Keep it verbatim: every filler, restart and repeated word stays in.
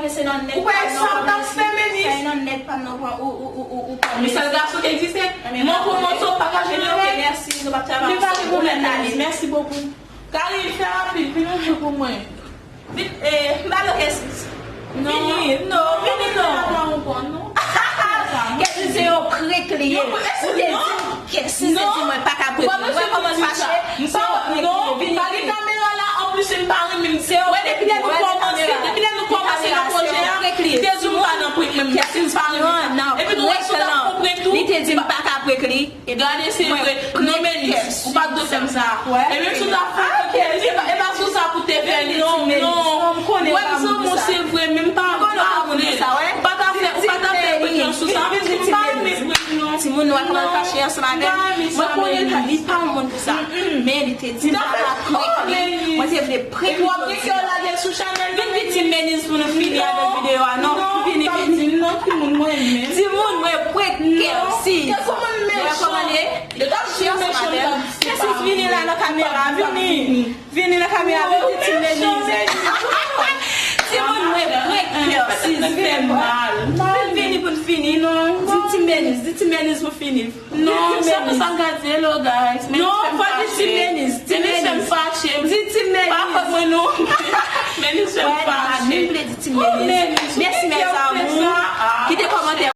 Ou kwè sa w t ap fè, Menis? Sa e nan nèt pa m nan pran ou, ou, ou, ou, ou pran. Men sèl gason ki egziste. Mwen pou mwen, sa w pa ka jwenn anyen. Mèsi, nou pa travay ansanm. Ou mèt ale. Mèsi bokou. Karin, fè rapid, vin yon jou pou mwen. Vin, eh, m pa nan kè sis. Non. Vini, non, vini, non. Kè sis se yon prank li ye. Ou te di m kè sis te di mwen pa ka prank li. Ou wè kòman l fache? Se yon prank li ye. Vini, vini. Kamera la, anplis, m pa renmen. Se yon prank li ye. Depi lè nou kòmanse, depi lè nou kòmanse nan pwojè a, li te di m pa nan prank menm. Kè sis pa renmen sa. Epi nou wè si w t ap konprann tou. Li te di m pa ka prank li. Gade, se vre. Non, Menis, ou pa t dwe fè m sa. E menm si w t ap fè, e pa, e pa sou sa pou te fè, non, non. Wè, m zanmi w, se vre, men m pa, m pa vle. Ou pa ta fè, ou pa ta fè prank nan sou sa. M pa renmen prank, non. Timoun nou a kòmanse fache ansanm avè m. Mwen konnen li pa yon moun pou sa. Men li te di m pa ka prank li. Mwen te vle prank li jodi a. Vin viktim Menis pou nou fini avèk videyo a, non. Vini, vini. Timoun, mwen prank kè sis. Wè kòman li ye? Yo t ap jwe mechan, yo t ap fè. Kè sis, vini la nan kamera, vini. Vini nan kamera, vini, di Ti Menis. Timoun, mwen prank kè sis, vini. Vin vini pou n fini, non. Di Ti Menis, di Ti Menis pou fini. Non, sa pou sa m ka di, hello, guys. Non, fò di Ti Menis, Ti Menis. Menis fè m fache. Di Ti Menis. Pa fòt mwen, non. Menis fè m fache. Mwen vle di Ti Menis.